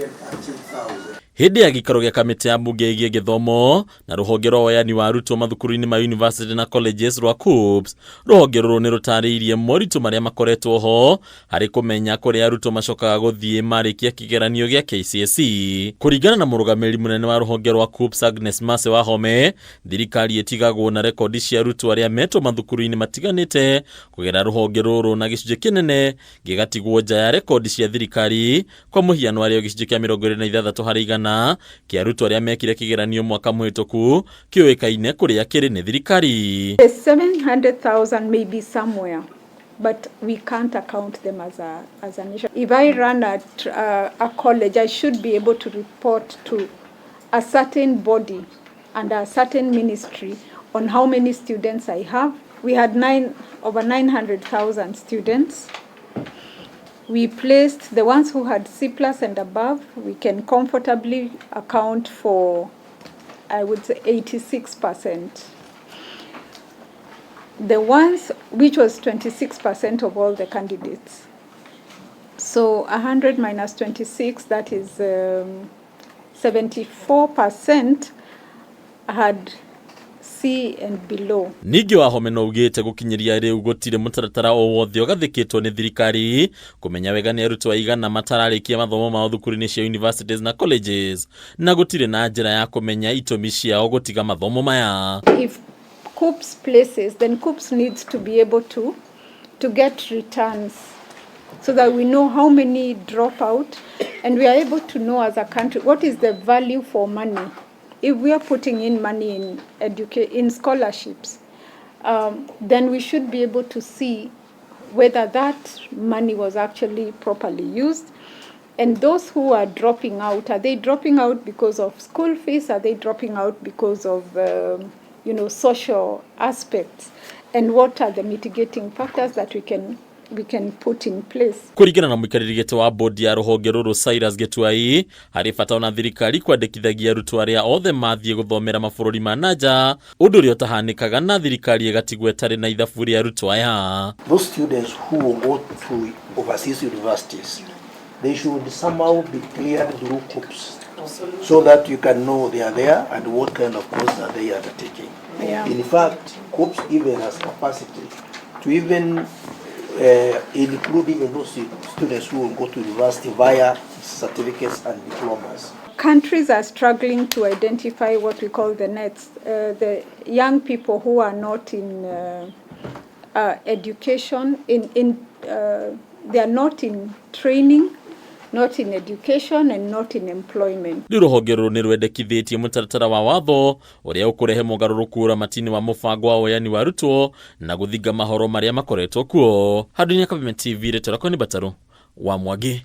113,000. Hĩndĩ ya gĩikaro gĩa kamĩtĩ ya mbunge ĩgiĩ gĩthomo na rũhonge rwa woyani wa arutwo mathukuru-inĩ ma university na colleges rwa KUCCPS, rũhonge rũrũ nĩ rũtarĩirie moritũ marĩa makoretwo ho harĩ kũmenya kũrĩa arutwo macokaga gũthiĩ marĩkia kĩgeranio gĩa KCSE. Kũringana na mũrũgamĩrĩri mũnene wa rũhonge rwa KUCCPS Agnes Mercy Wahome, thirikari ĩtigagwo na rekondi cia arutwo arĩa metwo mathukuru-inĩ matiganĩte kũgerera rũhonge rũrũ na gĩcunjĩ kĩnene gĩgatigwo nja ya rekondi cia thirikari. Kwa mũhiano, arĩ o gĩcunjĩ kĩa 26 harĩ igana kĩa arutwo arĩa mekire kĩgeranio mwaka mũhĩtũku kĩũĩkaine kũrĩa kĩrĩ nĩ thirikari. The 700,000 may be somewhere, but we can't account them as a nation. If I run a college, I should be able to report to a certain body and a certain ministry on how many students I have. We had over 900,000 students. We placed the ones who had C plus and above. We can comfortably account for, I would say, 86%. The ones, which was 26% of all the candidates. So 100 minus 26, that is 74% had C and below. Ningĩ Wahome no augĩte gũkinyĩria rĩu gũtirĩ mũtaratara o wothe ũgathĩkĩtwo nĩ thirikari kũmenya wega nĩ arutwo aigana matararĩkia mathomo mao thukuru-inĩ cia universities na colleges, na gũtirĩ na njĩra ya kũmenya itũmi ciao gũtiga mathomo maya. If KUCCPS places, then KUCCPS needs to be able to get returns so that we know how many drop out and we are able to know as a country what is the value for money. If we are putting in money in scholarships, then we should be able to see whether that money was actually properly used. And those who are dropping out, are they dropping out because of school fees? Are they dropping out because of social aspects? And what are the mitigating factors that we can put in place? Kũringana na mũikarĩri gĩtĩ wa bodi ya rũhonge rũrũ Cyrus Gĩtuai, harĩ bata ona thirikari kwandĩkithagia arutwo arĩa othe mathiĩ gũthomera mabũrũri ma nanja, ũndũ ũrĩa ũtahanĩkaga na thirikari ĩgatigwo ĩtarĩ na ithabu rĩa arutwo aya. Those students who will go to overseas universities, they should somehow be cleared through KUCCPS so that you can know they are there and what kind of course are they undertaking. In fact, KUCCPS even has capacity to even include even those students who will go to university via certificates and diplomas. Countries are struggling to identify what we call the nets, the young people who are not in education, they are not in training, not in education, and not in employment. Rĩu rũhonge rũrũ nĩ rwendekithĩtie mũtaratara wa watho ũrĩa ũkũrehe mogarũrũku ũramati-inĩ wa mũbango wa woyani wa arutwo na gũthinga mahoro marĩa makoretwo kuo. Handũ-inĩ ya Kameme TV, rĩtwa rĩakwa nĩ Batarũ wa Mwangi.